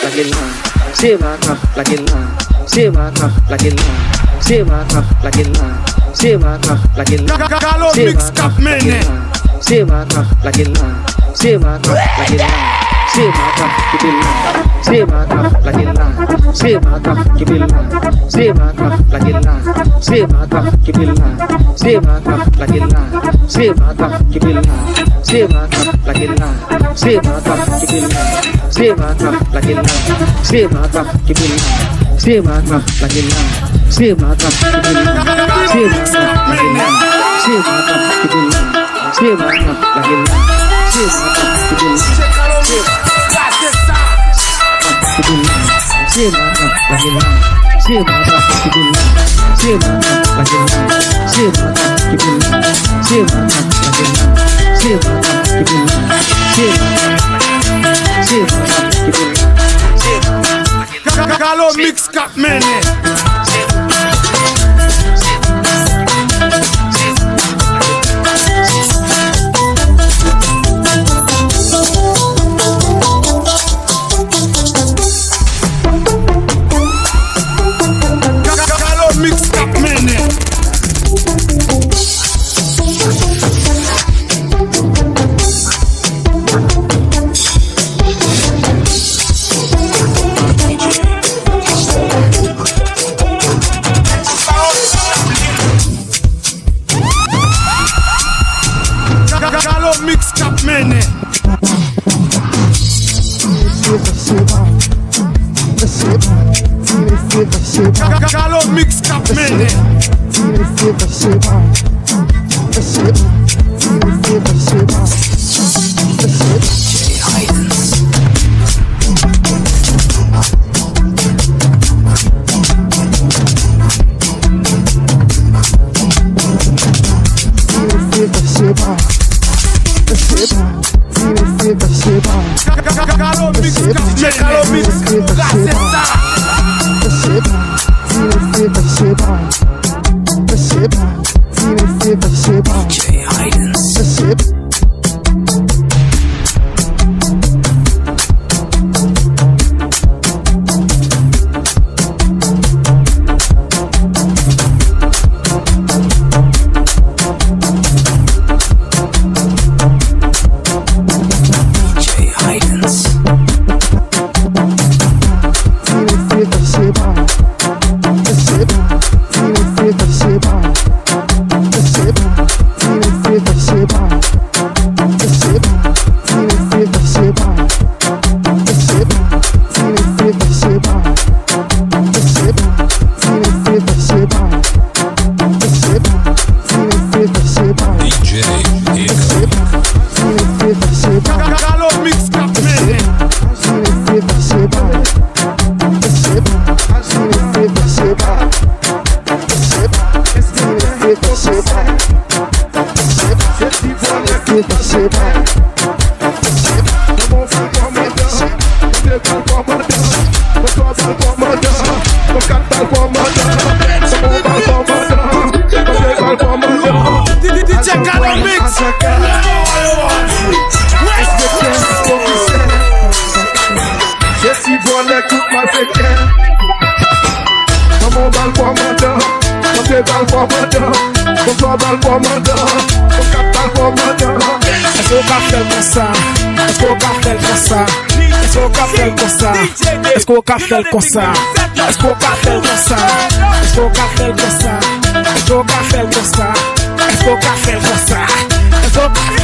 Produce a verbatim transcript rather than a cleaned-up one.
Lage la, se makak lage la, se makak lage la, se makak lage la, se makak lage la, Ga-, ga-, Galo se Mix k ap makak lage mennen. La, se makak lage la, se makak lage la, se makak ki pil la, se makak lage la, se makak ki pil la, se makak lage la, se makak ki pil la, se makak lage la, se makak ki pil la, se makak lage la. Se makak ki pil la, se makak lage la, se makak ki pil la, se makak lage la, se makak ki pil la, se makak lage la, se makak ki pil la, se makak lage la, se makak ki pil la, se makak ki pil la. Se makak lage la, se makak ki pil la, se makak lage la, se makak ki pil la, se makak lage la, se makak ki pil la, se makak lage la, se makak ki pil la, se makak lage la. Ga-, ga-, Galo Mix k ap mennen. Ga-, ga-, Galo Mix k ap mennen. Ga-, ga-, Galo Mix k ap mennen. Ga-, ga-, Galo Mix k ap mennen. Galo Mix, Galo Mix, brase sa. D J Hiccup. Galo Mix k ap mennen. D J Galo Mix. Se ti vòlè tout malfektè. Kòman w ba l kòmandan? Kòman w ba l kòmandan? Kòman w ba l kòmandan? Kòman w ba l kòmandan? Èske w ka fè l konsa? Èske w ka fè l konsa? Èske w ka fè l konsa? Èske w ka fè l konsa? Èske w ka fè l konsa? Èske w ka fè l konsa? Èske w ka fè l konsa? Èske w ka fè l konsa? Èske w ka